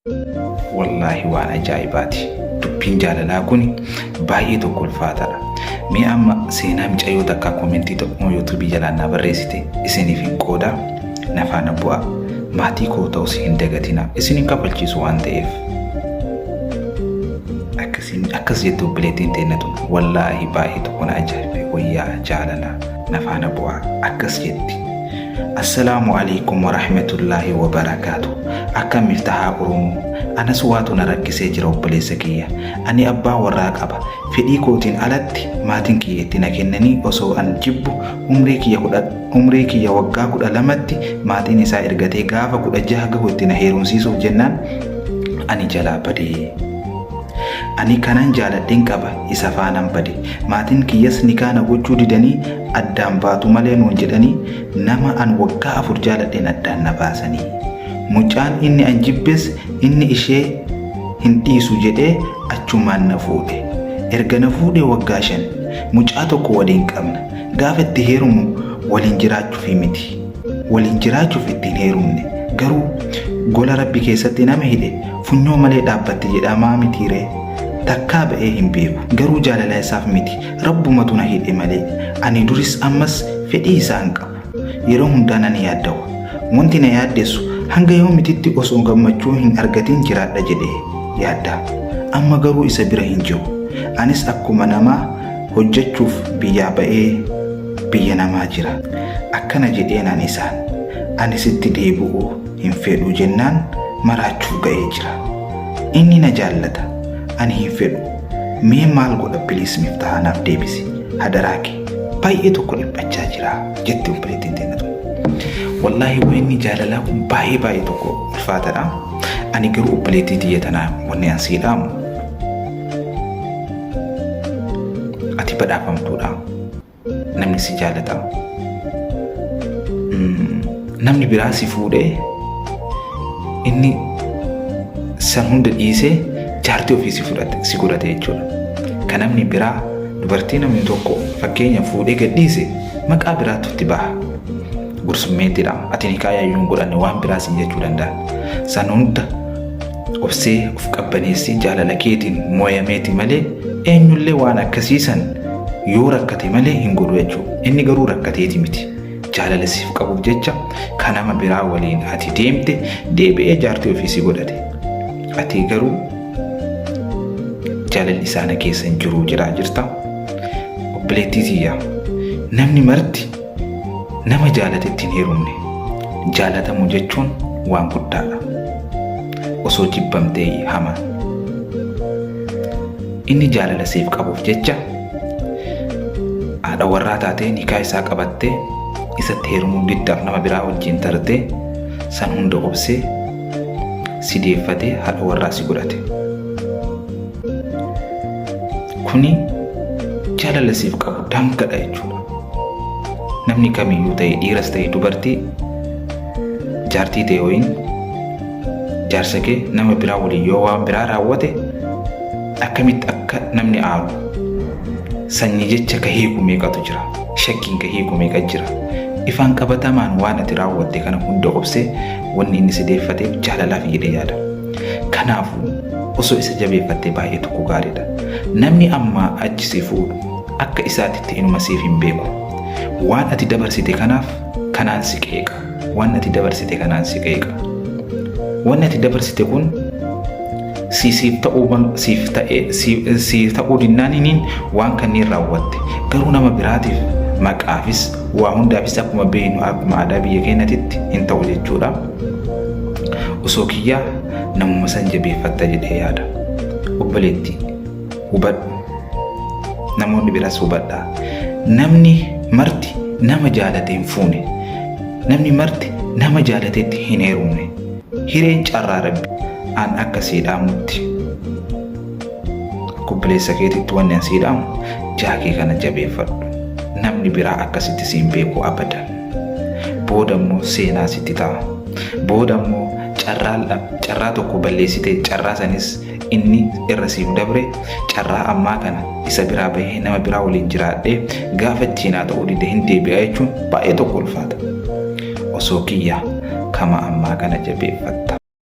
Wallaahi waan ajaa'ibaati. Dubbiin jaalalaa kun baay'ee tokko ulfaataadha. Mee amma seenaa micayyoo takkaa koomentii tokko yuutuubii jalaan naa barreessite isiniif hin qooda. Na faana bu'aa. Maatii koo ta'us hin dagatina. Isin hin kafalchiisu waan ta'eef. Akkasiin akkas jette obboleettiin teenna tun wallaahi baay'ee tokko na ajaa'ibe wayyaa jaalalaa na faana bu'aa akkas jetti. Assalaamu alaikum warahmatullaahi wabarakaatu. Akkam Miftahaa Oromoo. Anas waatu na rakkisee jira obboleessa kiyya. Ani abbaa warraa qaba. Fedhii kootiin alatti maatiin kiyya itti na kennanii osoo an jibbu umrii kiyya waggaa 12tti maatiin isaa ergatee gaafa 16 gahu itti na heerumsiisuuf jennaan ani jalaa badee. Ani kanan jaaladhen qaba isa faanan bade. Maatiin kiyyas nikaa na gochuu didanii addaan baatu malee nuun jedhanii nama an waggaa 4 jaaladheen addaan na baasanii. Mucaan inni an jibbes inni ishee hin dhiisu jedhee achumaan na fuudhe. Erga na fuudhee waggaa 5. Mucaa tokko waliin qabna. Gaafa itti heerumu waliin jiraachuufii miti. Waliin jiraachuuf itti hin heerumne. Garuu gola Rabbi keessatti nama hidhe funyoo malee dhaabbatti jedhamaa mitiiree? Takkaa ba'ee hin beeku. Garuu jaalala isaaf miti. Rabbumatu na hidhe malee. Ani duris ammas fedhii isaa hin qabu. Yeroo hundaa nan yaaddawa. Wanti na yaaddessu hanga yoomititti osoo gammachuu hin argatin jiraadha jedhee yaaddaa. Amma garuu isa bira hin jiru. Anis akkuma namaa hojjechuuf biyyaa ba'ee biyya namaa jira. Akkana jedheenaan isaan, Ani sitti deebi'uu hin fedhu jennaan maraachuuf ga'ee jira. Inni na jaallata, ani hin fedhu. Mee maal godha please Miftahaa naaf deebisi hadaraa kee. Baay'ee tokko dhiphachaa jira jette obboleettiin teenya tun. Wallaahi wanni jaalalaa kun baay'ee baay'ee tokko ulfaataadha. Ani garuu obboleettii tiyya tanaa wanni an sii dhaamu ati badhaafamtuudha. Namni si jaalata. Namni biraa si fuudhee inni san hunda dhiisee jaartii ofii si fudhate si godhate jechuudha. Kan namni biraa dubartii namni tokko fakkeenya fuudhee gad dhiise maqaa biraatu itti baha. Gursummeettidha. Ati nikaa yaayyuu hin godhanne waan biraa siin jechuu danda'a. San hunda obsee of qabbaneessee jaalala keetiin mooyameeti malee eenyullee waan akkasii san yoo rakkate malee hin godhu jechuudha. Inni garuu rakkateeti miti. Jaalala siif qabuuf jecha kan nama biraa waliin ati deemte deebi'ee jaartii ofii si godhate. Ati garuu jaalalli isaa na keessa hin jiru jedhaa jirta. Obboleettii tiyya namni marti nama jaalatetti hin heerumne. Jaalatamuu jechuun waan guddaadha. Osoo jibbamtee hama. Inni jaalala siif qabuuf jecha haadha warraa taatee nikaa isaa qabattee isatti heerumuu diddaaf nama biraa wajjin tartee san hunda obsee si deeffatee haadha warraa si godhate. Kuni jaalala siif qabu daangadha jechuudha. Namni kamiyyuu ta'e dhiiras ta'e dubartii jaartii ta'e wayiin jaarsa kee nama biraa waliin yoo waan biraa raawwate akkamitti akka namni aaru sanyii jecha ka hiiku meeqatu jira shakkiin ka hiiku meeqa jira ifaan qabatamaan waan ati raawwatte kana hunda obsee wanni inni si deeffateef jaalalaaf jedhee yaada. Kanaafuu osoo isa jabeeffattee baay'ee tokko gaariidha. Namni ammaa achi si fuudhu akka isaatitti inuma siif hin beeku. Waan ati dabarsite kanaaf kanaan si qeeqa. Waan ati dabarsite kanaan si qeeqa. Wanni ati dabarsite kun si siif ta'uu siif ta'ee si ta'uu dinnaaniin waan kanneen raawwatte garuu nama biraatiif maqaafis waa hundaafis akkuma beeknu akkuma aadaa biyya keenyatitti hin ta'u jechuudha. Osoo kiyyaa namuma san jabeeffatta jedhee yaada. Obboleetti hubadhu. Namoonni biraas hubadhaa. Namni marti nama jaalate hin fuune. Namni marti nama jaalatetti hin heerumne. Hireen carraa Rabbi an akka sii dhaamutti. Akka obboleessa keetitti wanni an sii dhaamu jaakee kana jabeeffadhu. Namni biraa akkasitti siin beeku abadan. Booda immoo seenaa sitti ta'a. Booda immoo carraa tokko balleessitee carraa sanis inni irra siif dabre carraa ammaa kana isa biraa bahee nama biraa waliin jiraadhee gaafa ittiin haa ta'uu dide hin deebi'a jechuun baay'ee tokko ulfaata. Osoo kiyya kama ammaa kana jabeeffatta.